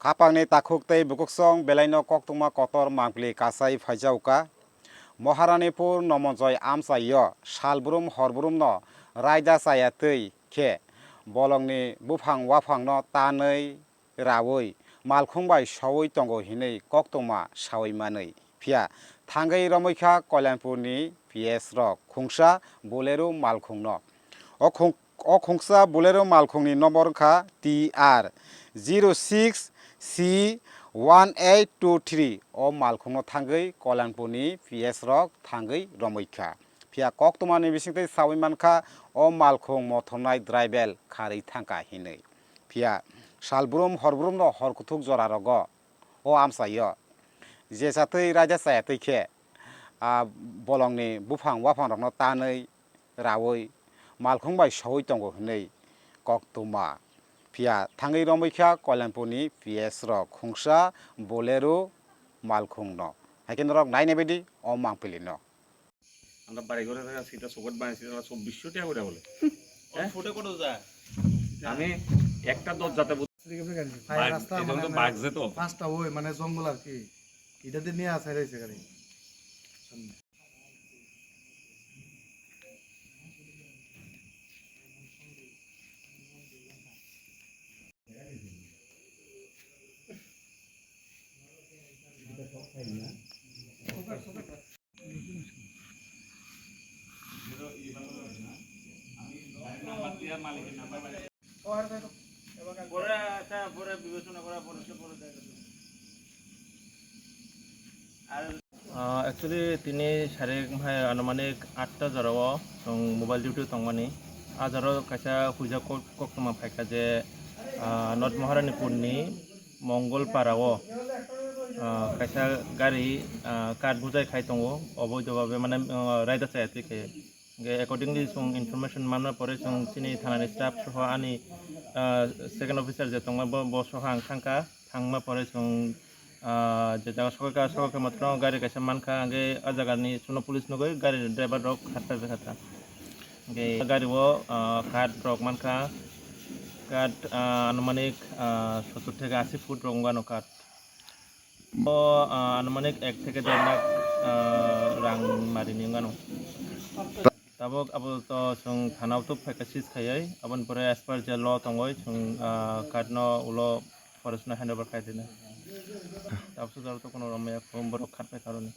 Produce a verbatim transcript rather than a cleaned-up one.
Khapangni takhuk tei bukuksong belaino koktwma kotor mangpili kasai phaijaoka. Moharanipur Nomonjoi amchaio salbrum horbrumno raida chaya twi khe bolongni buphang waphangno tanwi raui malkhung bai saui tongo hinwi koktwma saui manwi. Phiya thangwi romwi kha Kalyanpurni P S rok khungsa Bolero malkhungno. O khung-, o khungsa Bolero malkhungni nombor wngkha T R zero six C one eight two three. O malkhungno thangwi Kalyanpurni P S rok thangwi romwi kha. Phiya koktwmani bisingtwi saui mankha o malkhung mothornai driver kharwi thangkha hinwi. Phiya salbrum horbrumno hor kuthuk jorarogo o amchaio jesa twi raida chaya twi khe, a, bolongni buphang waphangrokno tanwi raui malkhung bai saui tongo hinwi koktwma. Phiya thangwi romwi kha Kalyanpurni P S rok khungsa Bolero malkhungno. Haikhe norok nainai baidi o mangpilino. আমরা বাড়ি ঘরে থাকা সেটা চোখত বানিয়েছি, তারা চব্বিশশো টাকা করে বলে। হ্যাঁ? ফুটে কত যায়? আমি একটা দশ যাতে বুঝ-, ভাই, রাস্তা এটা মানে তো মানে বাঘ যেত। পাঁচটা ওই মানে জঙ্গল আর কি, এটা দিয়ে নিয়ে আসা হয়েছে গাড়ি। পরে, আচ্ছা, পরে বিবেচনা করা পরে, সে পরে দেখা যাবে। আর আহ, actually, tini sarik hai anumanik atta jorao chwng mobile duty tongmani. A jorao kaisa huijak kok-, koktwma phaikha je, ah, North Maharanipurni Mongol Parao, ah, kaisa gari, ah, cart bujai khai tongo, oboido babe mane, ah, raida chaya twi khe. Hingke accordingly chwng information manna pore chwng chini thanani staff soho ani, ah, second officer je tongma bo, bo soho ang thangkha, thangma pore chwng, ah, je jaga sokha, sokha matwrwng gari kaisa mankha, hingke ah jagani chwngno police nugwi gari driver rok khatpai kha. Hingke gari o, ah, cart rok mankha, cart, ah, anumanik, ah, sottur theke ashi foot rok wngano cart. O, ah, anumanik ek theke der lakh, ah, rang marini wngano. Tabuk apato chwng thana o tub phaikha seize khaiwi, aboni pore as per je law tongwi chwng, ah, cart no ulo forest no handover khai dina. Tabuk sujaro to kono romya khum borok khat pai karoni.